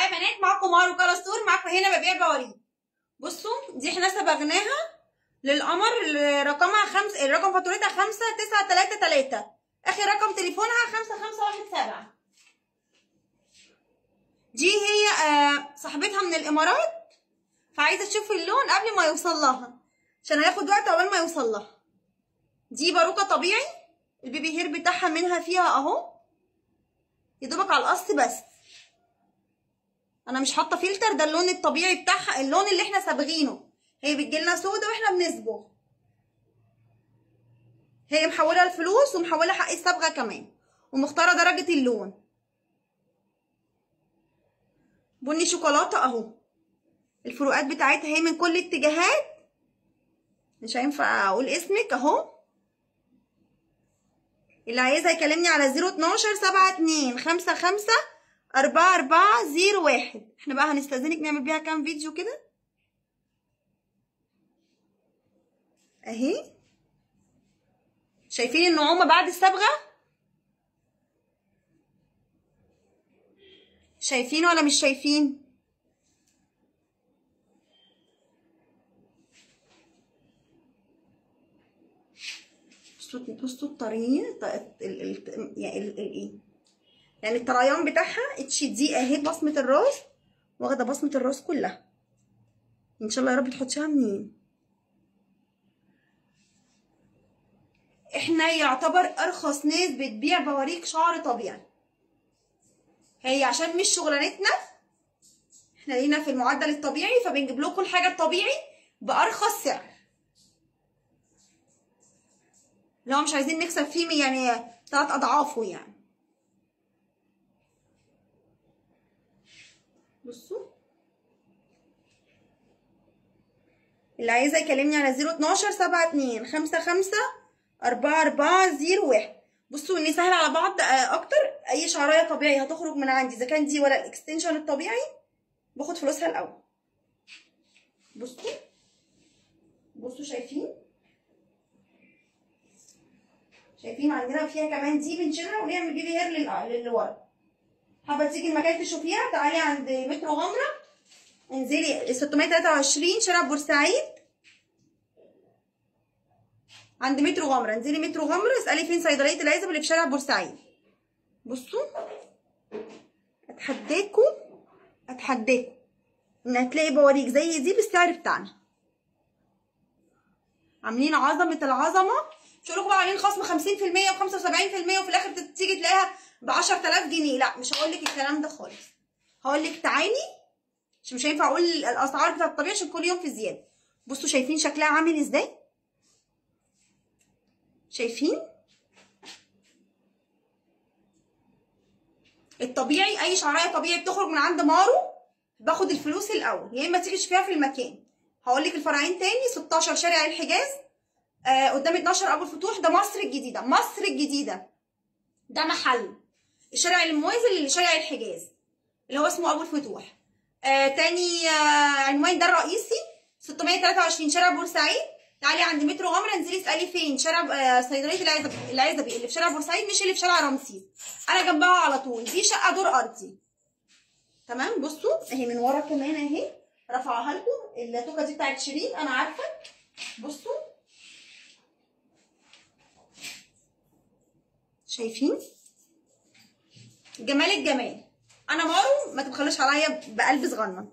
يا بنات، معاكم مارو كلاستور، معاكم هنا ببيع بواريك. بصوا دي احنا صبغناها للقمر، رقمها 5، الرقم فاتورتها 5933، اخر رقم تليفونها 5517. دي هي صاحبتها من الامارات، فعايزه تشوف اللون قبل ما يوصل لها عشان هياخد وقت قبل ما يوصل لها. دي باروكه طبيعي، ال baby hair بتاعها منها فيها اهو، يدوبك على القص بس. انا مش حاطه فلتر، ده اللون الطبيعي بتاعها، اللون اللي احنا صابغينه. هي بتجيلنا سودا واحنا بنصبغ. هي محوله الفلوس ومحوله حق الصبغه كمان، ومختاره درجه اللون بني شوكولاتة اهو. الفروقات بتاعتها هي من كل اتجاهات، مش هينفع اقول اسمك اهو. اللي عايزها يكلمني على 012 72 55 4401. احنا بقى هنستأذنك نعمل بيها كام فيديو كده اهي. شايفين النعومه بعد الصبغه؟ شايفين ولا مش شايفين؟ بصوا الطريق يعني الطريان بتاعها HD اهي، بصمة الراس، واخده بصمة الراس كلها. ان شاء الله يا رب تحطيها منين. احنا يعتبر ارخص ناس بتبيع بواريك شعر طبيعي، هي عشان مش شغلانتنا، احنا لينا في المعدل الطبيعي، فبنجيب لكم الحاجة الطبيعي بارخص سعر. لو مش عايزين نكسب فيه يعني 3 اضعافه يعني. بصوا اللي عايزه يكلمني على 012 72 55 4401. بصوا ان سهل على بعض اكتر، اي شعرايه طبيعي هتخرج من عندي، اذا كان دي ولا ال extension الطبيعي، باخد فلوسها الاول. بصوا بصوا شايفين؟ شايفين عندنا فيها كمان دي بنشيلها ونعمل baby hair للي ورا. حابة تيجي المكان تشوفيها، تعالي عند مترو غمره، انزلي 623 شارع بورسعيد عند مترو غمره، انزلي مترو غمره اسالي فين صيدلية العزب اللي في شارع بورسعيد. بصوا اتحداكم اتحداكم ان هتلاقي بواريك زي دي بالسعر بتاعنا. عاملين عظمه العظمة، مش هقول لكم بقى عاملين خصم 50% و75% وفي الاخر تيجي تلاقيها ب 10000 جنيه، لا مش هقول لك الكلام ده خالص. هقول لك تعالي، عشان مش هينفع اقول الاسعار بتاعت الطبيعي عشان كل يوم في زيادة. بصوا شايفين شكلها عامل ازاي؟ شايفين؟ الطبيعي اي شعرايه طبيعي بتخرج من عند مارو باخد الفلوس الاول، يا اما تيجي تشوفيها في المكان. هقول لك الفرعين تاني، 16 شارع الحجاز قدام 12 ابو الفتوح، ده مصر الجديدة، مصر الجديدة ده محل الشارع الموازي لشارع الحجاز اللي هو اسمه ابو الفتوح. تاني عنوان ده الرئيسي 623 شارع بورسعيد. تعالي عند مترو غمره، انزلي اسالي فين شارع صيدلية العزبي اللي في شارع بورسعيد، مش اللي في شارع رمسيس، انا جنبها على طول. دي شقه دور ارضي. تمام. بصوا اهي من ورا كمان اهي، رفعها لكم التوكه دي بتاعت شيرين انا عارفه. بصوا شايفين جمال الجمال. انا مارو ما تبخلوش عليا بقلب صغنن.